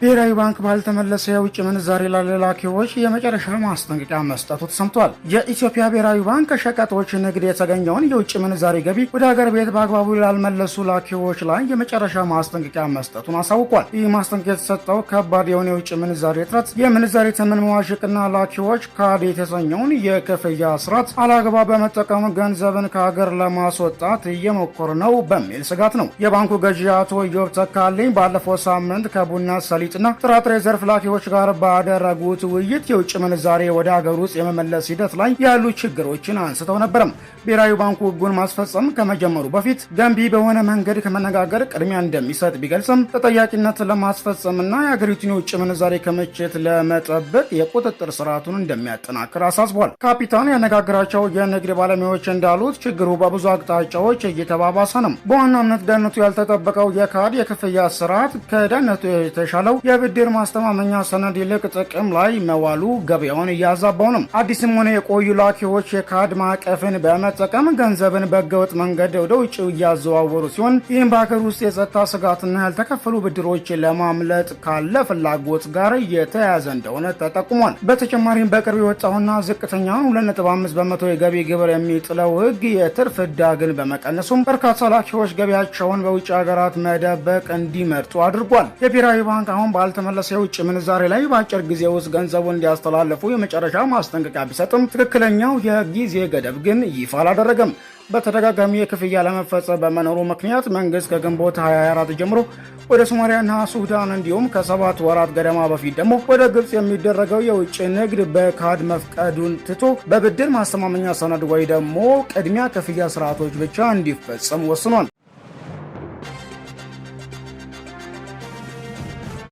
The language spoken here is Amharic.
ብሔራዊ ባንክ ባልተመለሰ የውጭ ምንዛሬ ለላኪዎች የመጨረሻ ማስጠንቀቂያ መስጠቱ ተሰምቷል። የኢትዮጵያ ብሔራዊ ባንክ ከሸቀጦች ንግድ የተገኘውን የውጭ ምንዛሬ ገቢ ወደ ሀገር ቤት በአግባቡ ላልመለሱ ላኪዎች ላይ የመጨረሻ ማስጠንቀቂያ መስጠቱን አሳውቋል። ይህ ማስጠንቀቂያ የተሰጠው ከባድ የሆነ የውጭ ምንዛሬ እጥረት፣ የምንዛሬ ተመን መዋዠቅና ላኪዎች ካድ የተሰኘውን የክፍያ ስርዓት አላግባብ በመጠቀም ገንዘብን ከሀገር ለማስወጣት እየሞከሩ ነው በሚል ስጋት ነው። የባንኩ ገዢ አቶ ኢዮብ ተካልኝ ባለፈው ሳምንት ከቡና፣ ሰሊጥና ጥራጥሬ ዘርፍ ላኪዎች ጋር ባደረጉት ውይይት የውጭ ምንዛሬ ወደ ሀገር ውስጥ የመመለስ ሂደት ላይ ያሉ ችግሮችን አንስተው ነበረም። ብሔራዊ ባንኩ ሕጉን ማስፈጸም ከመጀመሩ በፊት ገንቢ በሆነ መንገድ ከመነጋገር ቅድሚያ እንደሚሰጥ ቢገልጽም፣ ተጠያቂነት ለማስፈጸምና የሀገሪቱን የውጭ ምንዛሬ ክምችት ለመጠበቅ የቁጥጥር ስርዓቱን እንደሚያጠናክር አሳስቧል። ካፒታል ያነጋገራቸው የንግድ ባለሙያዎች እንዳሉት ችግሩ በብዙ አቅጣጫዎች እየተባባሰ ነው። በዋናነት ደህንነቱ ያልተጠበቀው የካርድ የክፍያ ስርዓት ከደህንነቱ የተሻለው የብድር ማስተማመኛ ሰነድ ይልቅ ጥቅም ላይ መዋሉ ገበያውን እያዛባው ነው። አዲስም ሆነ የቆዩ ላኪዎች የካርድ ማዕቀፍን በመጠቀም ገንዘብን በህገወጥ መንገድ ወደ ውጭ እያዘዋወሩ ሲሆን፣ ይህም በሀገር ውስጥ የጸጥታ ስጋትና ያልተከፈሉ ብድሮች ለማምለጥ ካለ ፍላጎት ጋር የተያያዘ እንደሆነ ተጠቁሟል። በተጨማሪም በቅርብ የወጣውና ዝቅተኛውን 2.5% የገቢ ግብር የሚጥለው ህግ የትርፍ ህዳግን በመቀነሱም በርካታ ላኪዎች ገቢያቸውን በውጭ ሀገራት መደበቅ እንዲመርጡ አድርጓል። የብሔራዊ ባንክ አሁን ባልተመለሰ የውጭ ምንዛሬ ላይ በአጭር ጊዜ ውስጥ ገንዘቡን እንዲያስተላልፉ የመጨረሻ ማስጠንቀቂያ ቢሰጥም፣ ትክክለኛው የጊዜ ገደብ ግን ይፋ አላደረገም። በተደጋጋሚ የክፍያ አለመፈጸም በመኖሩ ምክንያት መንግስት ከግንቦት 24 ጀምሮ ወደ ሶማሊያና ሱዳን እንዲሁም ከ7 ወራት ገደማ በፊት ደግሞ ወደ ግብፅ የሚደረገው የውጭ ንግድ በካርድ መፍቀዱን ትቶ በብድር ማስተማመኛ ሰነድ ወይ ደግሞ ቅድሚያ ክፍያ ስርዓቶች ብቻ እንዲፈጸም ወስኗል።